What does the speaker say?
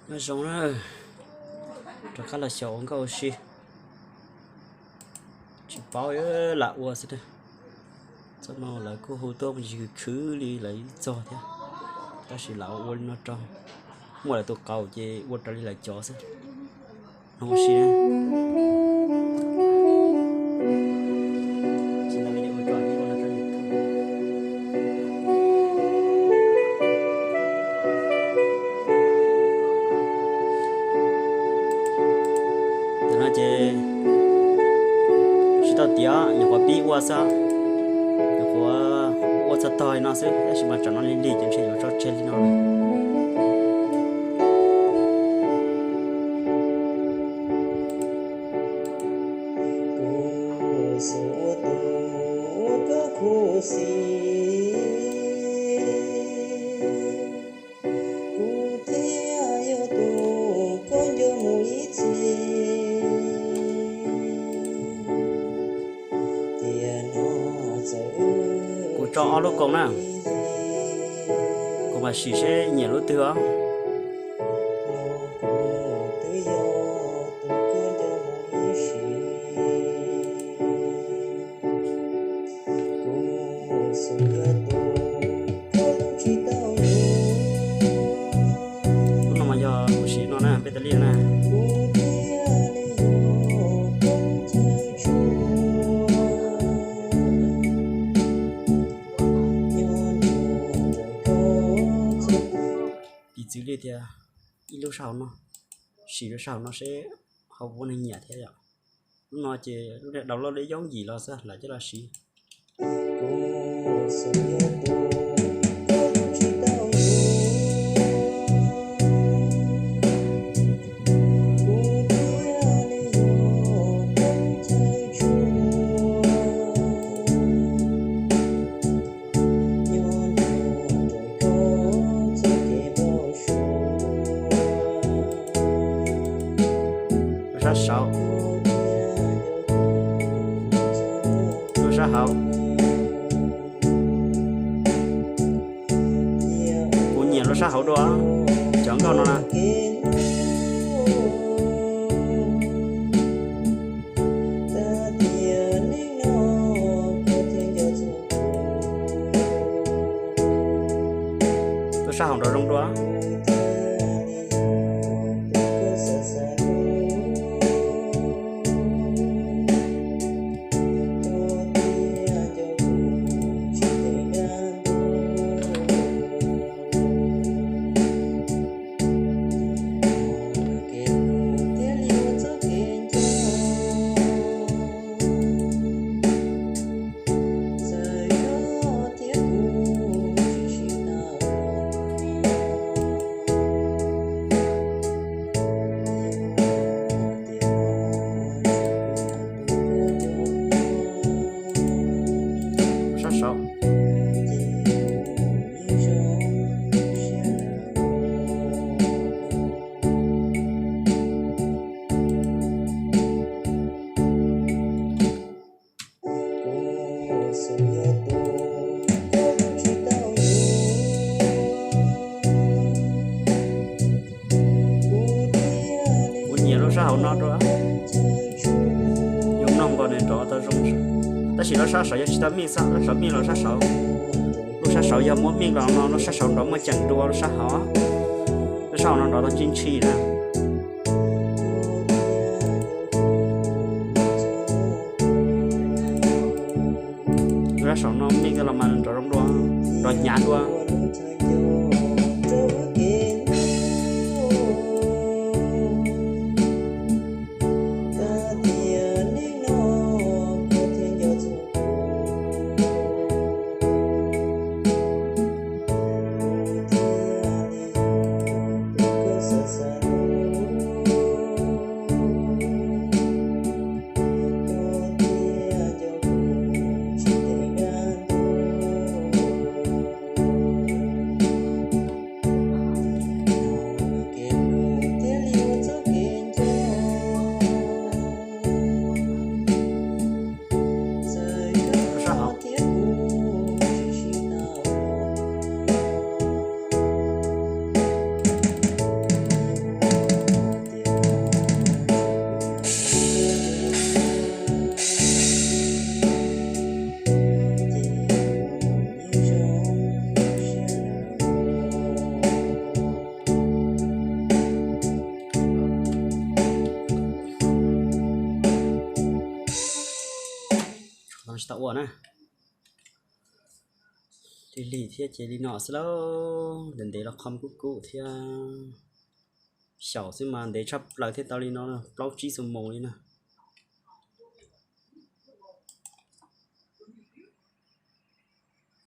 Nyob zoo na, rov qab los xyaum ua nkauj ua si, tsis paub lam ua xwb. Txoj no lawv kuj hu tuaj mus khwv li lawv ib txog thiab, tab sis lam ua li no rau, muaj lawv tus qauv ces ua raws li lawv cov xwb. Hnov ua si. Tam no ces tsis tau tiav, nyuam qhuav pib ua xwb, nyuam qhuav ua txog tog li no xwb, tab sis mas tsam no lig lig ces ntshe yuav tso tseg li no lawm. Kuv xav ua tus koj khuv xim, kuv thiaj yog tus koj nco mus ib txhis. Tiam no txawm kuv tso ob lub koos na, kuv mam sim seb nyiam lub twg os. Los kuv twb yog tus koj nco mus ib txhis. Kuv xav ua tus koj tsis tau yuav. Lub no mas yog kuv sim no na, peb tas li na. Kuv thiaj li yog koj chaw tshua. Nyob nrog koj txhua. Piv txwv li tias ib lub sab hauv no, sim lub sab hauv no seb ho puas muaj neeg nyiam thiab yom. Lub no ces lub niag download li yooj yim los xwb, lawv coj los siv. Kuv xav ua tus koj tsis tau yuav. Kuv thiaj li yog koj chaw tshua. Nyob nrog koj txoj kev npau suav. Lub sab saud. Lub sab hauv. Kuv nyiam lub sab hauv dua, cov nkauj no na. Lub sab hauv nrov zoo dua. Sab saud. Kuv nyiam lub sab hauv no dua. Yuav mloog nkaus nws nrov tau zoo, tab sis lub sab saud yog tsis tau mix xwb, lub sab saud mix los sab saud. Lub sab saud yog muab mix los no, lub sab saud nrov muaj ceem dua lub sab hauv. Lub sab hauv no nrov tau ntshis ntshis na. Lub sab saud no mix los mas nrov zoo dua, nrov hnyav dua. Tsis tau ua na. Lig lig thiab ces li no xwb lauj, ntev ntev los qhov kub kub thiab. Xyaum xwb mas ntev tshaj plaws thiab, tau li no plaub tsib xuab moos li na.